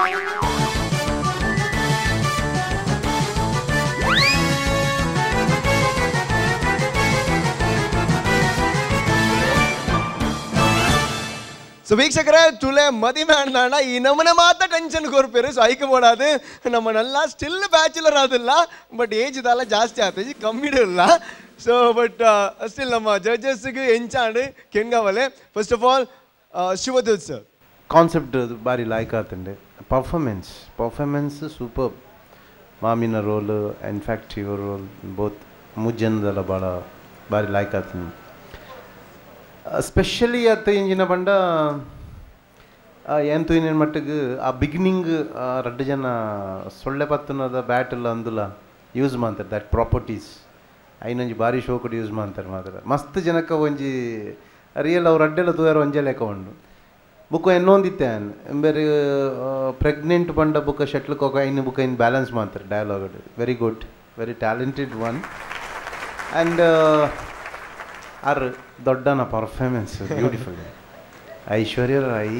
So ವೀಕ್ಷಕರೇ ತುಲೆ ಮದಿಮೆ ಅಣ್ಣ ಈ ನಮ್ಮನೆ ಮಾತ್ರ ಟೆನ್ಷನ್ ಕೊರ್ಪೇರು. ಸೊ ಐಕೆ ಬೋಡಾದು ನಮ್ಮ ನಲ್ಲ ಸ್ಟಿಲ್ ಬ್ಯಾಚುಲರ್ ಆದಿಲ್ಲ, ಬಟ್ ಏಜ್ ಇದೆಲ್ಲ ಜಾಸ್ತಿ ಆಗ್ತದೆ, ಕಮ್ಮಿ ಇಲ್ಲ. So but still ನಮ್ಮ ಜಡ್ಜಸ್ಗೆ ಎಂಚಾಂಡ್ ಕೆಂಗವಲೆ. First of all Shivadutt sir, concept ಬಾರಿ ಲಾಯ್ಕ್ ಆತಂಡೆ, performance performance super. ಮಾಮಿನ roll in fact ಇವರ ರೋಲ್ ಬೋತ್ ಮುಜ್ಜನದಲ್ಲ ಭಾಳ ಭಾರಿ ಲಾಯ್ಕ್ ಆತಂಡೆ. ಸ್ಪೆಷಲಿ ಅತ್ತ ಇಂಜಿನ ಪಂಡ ಏನು ತೂಯಿನ ಮಟ್ಟಿಗೆ ಆ ಬಿಗಿನಿಂಗ್ ರಡ್ಡು ಜನ ಸೊಳ್ಳೆ ಪತ್ತುನದ ಬ್ಯಾಟೆಲ್ಲ ಅಂದುಲ ಯೂಸ್ ಮಾಡ್ತಾರೆ that properties ಐನೊಂಜಿ ಭಾರಿ ಶೋಕಡ್ ಯೂಸ್ ಮಾಡ್ತಾರೆ ಮಾತ್ರ. ಮಸ್ತ್ ಜನಕ್ಕೆ ಒಂಜಿ ರಿಯಲ್ ಅವ್ರು ಅಡ್ಡೆಲ್ಲ ತೂಯಾರ ಒಂಜೆ ಲೆಕ್ಕ ಉಂಡು. ಬುಕ್ ಎನ್ನೊಂದಿತ್ತೆ ಬೇರೆ ಪ್ರೆಗ್ನೆಂಟ್ ಪಂಡ ಬುಕ್ಕ ಶಟ್ಲ್ ಕೋಕ ಇನ್ನು ಬುಕ್ಕ ಇನ್ನು ಬ್ಯಾಲೆನ್ಸ್ ಮಾಡ್ತಾರೆ dialogue. Very good, very talented one. And are ದೊಡ್ಡನ performance beautiful, Aishwarya Rai.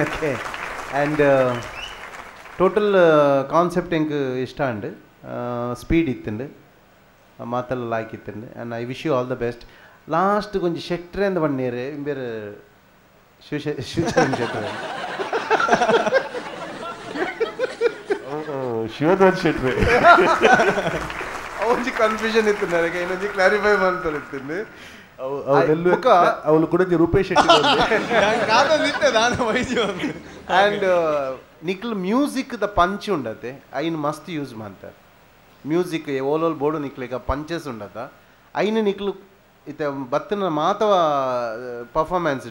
Okay, and total concept ಎಂಕ್ ಇಷ್ಟ ಅಂಡ್ ಸ್ಪೀಡ್ ಇತ್ತುಂಡು, ಮಾತೆಲ್ಲ ಲಾಯ್ಕ್ ಇತ್ತುಂಡು. And I wish you all the best. Last ಕೊಂಚ ಶೆಟ್ರೆ ಅಂದ ಬಣ್ಣೇರು ಬೇರೆ ಶಿವಚರಣ್ ಶೆಟ್ರೆ, ಶಿವಧರ್ ಶೆಟ್ರೆ ಒಂಜಿ ಕನ್ಫ್ಯೂಷನ್ ಇತ್ತು ನನಗೆ, ಇನ್ನೊಂಜಿ ಕ್ಲಾರಿಫೈ ಮಾಡ್ತಾರೆ ಇತ್ತು. ಅವಳು ಕೂಡ Rupesh Shetty. And nickel music the punch ಉಂಡತೆ ಐನ್ ಮಸ್ತ್ ಯೂಸ್ ಮಾಡ್ತಾರೆ ಮ್ಯೂಸಿಕ್. ಓಲೋಲ್ ಬೋರ್ಡು ನಿಕ್ಲಿಗ ಪಂಚಸ್ ಉಂಡತ ಐನ್ ನಿಕ್ಲು ಇತ್ತ ಬತ್ತಿನ ಮಾತವ ಪರ್ಫಾರ್ಮೆನ್ಸ್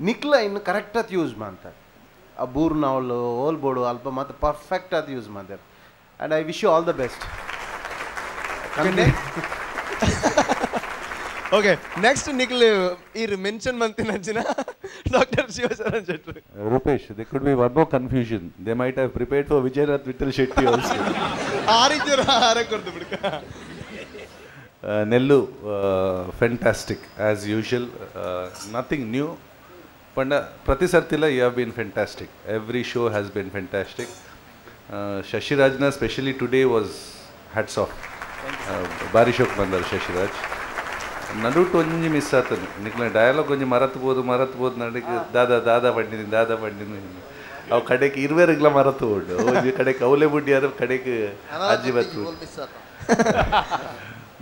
ನಿಕ್ಲ ಇನ್ನು ಕರೆಕ್ಟ್ ಆಗಿ ಯೂಸ್ ಮಾಡ್ತಾರೆ. ಆ ಬೂರ್ನ ಅವಳು ಓಲ್ ಬೋರ್ಡು ಅಲ್ಪ ಮಾತ್ರ ಪರ್ಫೆಕ್ಟ್ ಆಗಿ ಯೂಸ್ ಮಾಡ್ತಾರೆ. And I wish you all the best. Okay, next ನಿಕ್ಲು ಈರ್ mention ಮಂತಿನ doctor Shivasharan Shetty. Rupesh, there could be one more confusion. They might have prepared for Vijayanath Vittal Shetty also. ಆರಿಜರ ಆರ ಕೊಡ್ತು ಬಿಡ್ಕ. Nellu, fantastic as usual, nothing new. ಪಂಡ ಪ್ರತಿ ಸರ್ತಿಲ you have been fantastic. Every show has been fantastic. ಶಶಿರಾಜ್ನ specially today was hats off. ಬಾರಿ ಶೋಕ್ ಬಂದರು ಶಶಿರಾಜ್. ನಡುಟು ಒಂಜಿ miss ಆತನು ನಿಕ್ಲ dialog ಒಂಜಿ ಮರತ್ಬೋದು ಮರತ್ಬೋದು ನಡಿಗೆ ದಾದಾ ದಾದಾ ಬಂಡಿನಿ ದಾದಾ ಬಂಡಿನಿ ಅವು ಕಡೆಗೆ ಇರುವೆರಿಗ್ಲ ಮರತು ಉಂಡು. ಒಂಜಿ ಕಡೆಗೆ ಅವಲೆ ಬುಡ್ಡಿಯಾರು ಕಡೆಗೆ ಅಜ್ಜಿ ಬತ್ತು.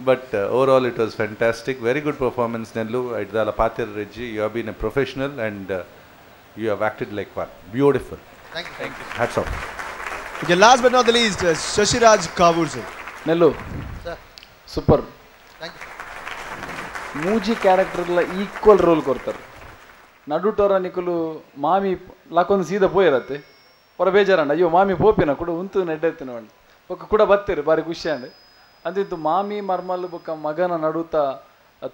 But overall it was fantastic, very good performance Nellu. ಇಡ್ದಾಲ ಪಾತಿರ್ Reggie, you have been a professional and you have acted like one. Beautiful, hats off. Okay, last but not the least Shashiraj Kavoor sir. Nellu super. ಮೂಜಿ ಕ್ಯಾರೆಕ್ಟರ್ಲ equal role ಕೊಡ್ತಾರೆ. ನಡುಟೋರ ನಿಕುಲು ಮಾಮಿ ಲಾಕೊಂದು ಸೀದಾ ಪೋಯಿರತ್ತೆ ಹೊರ ಬೇಜಾರಂಡ, ಅಯ್ಯೋ ಮಾಮಿ ಪೋಪಿನ ಕೂಡ ಉಂತು ನೆಡ್ಡೆತ್ತಿನ ಬಂಡು ಬೊಕ್ಕ ಕೂಡ ಬತ್ತೀರಿ ಭಾರಿ ಖುಷಿ ಅಂಡ್ ಅಂದಿತ್ತು. ಮಾಮಿ ಮರ್ಮಲ್ ಬೊಕ್ಕ ಮಗನ ನಡುತ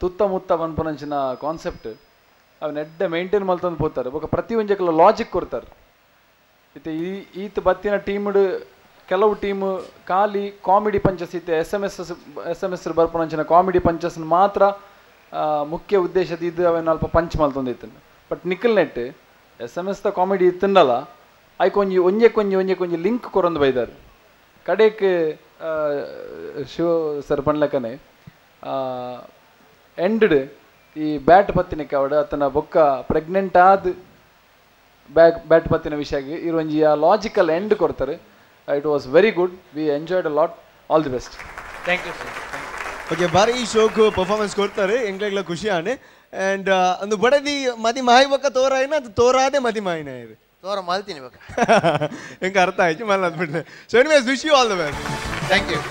ತುತ್ತ ಮುತ್ತ ಪನ್ಪುನಂಚಿನ ಕಾನ್ಸೆಪ್ಟ್ ಅವು ನೆಡ್ಡೆ ಮೇಂಟೈನ್ ಮಲ್ತಂದು ಪೋತಾರೆ. ಬೊಕ್ಕ ಪ್ರತಿ ಒಂಜಕ್ಲ ಲಾಜಿಕ್ ಕೊಡ್ತಾರೆ. ಇತ್ತೆ ಈ ಈತ ಬತ್ತಿನ ಟೀಮ್ಡ್ ಕೆಲವು ಟೀಮ್ ಖಾಲಿ ಕಾಮಿಡಿ ಪಂಚಸ್ ಇತ್ತೆ S M S S M S ಬರ್ಪುನಂಚಿನ comedy punches ಮಾತ್ರ ಮುಖ್ಯ ಉದ್ದೇಶದ ಇದು ಅವೇನು ಅಲ್ಪ ಪಂಚ್ ಮಲ್ತೊಂದಿತ್ತು. But nickel net S M S the comedy ಇತ್ತಂಡಲ್ಲ ಐಕ್ ಒಂಜಿ ಒಂಜೆ ಕೊಂಜಿ ಒಂಜೆ ಕೊಂಜಿ ಲಿಂಕ್ ಕೊರೊಂದು ಬೈದಾರ್. ಕಡೆಕ್ ಶಿವ ಸರ್ ಪನ್ಲಕನೆ ಎಂಡ್ ಈ ಬ್ಯಾಟ್ ಪತ್ತಿನಕ್ಕೆ ಅವಡು ಆತನ ಬೊಕ್ಕ ಪ್ರೆಗ್ನೆಂಟ್ ಆದ ಬ್ಯಾಟ್ ಪತ್ತಿನ ವಿಷಯ ಇರೊಂಜಿ ಆ ಲಾಜಿಕಲ್ ಎಂಡ್ ಕೊಡ್ತಾರೆ. It was very good, we enjoyed a lot. All the best. Thank you sir. Okay, ಬಾರಿ ಶೋಕ್ ಪರ್ಫಾರ್ಮೆನ್ಸ್ ಕೊಡ್ತಾರೆ, ಎಂಗ್ಲೆಗ್ಲ ಖುಷಿ ಆನೆ. ಆ್ಯಂಡ್ ಒಂದು ಬಡದಿ ಮದಿ ಮಾಯಿ ಬಕ್ಕ ತೋರಾಯಿನ ಅದು ತೋರಾದೆ ಮದಿ ಮಾಯಿನ ಇದು ತೋರ ಮಲ್ತೀನಿ ಬಕ್ಕ ಎಂಗೆ ಅರ್ಥ ಆಯ್ತು ಮಲ್ಲ ಅಂದ್ಬಿಟ್ಟೆ. So anyways, wish you all the best. Thank you.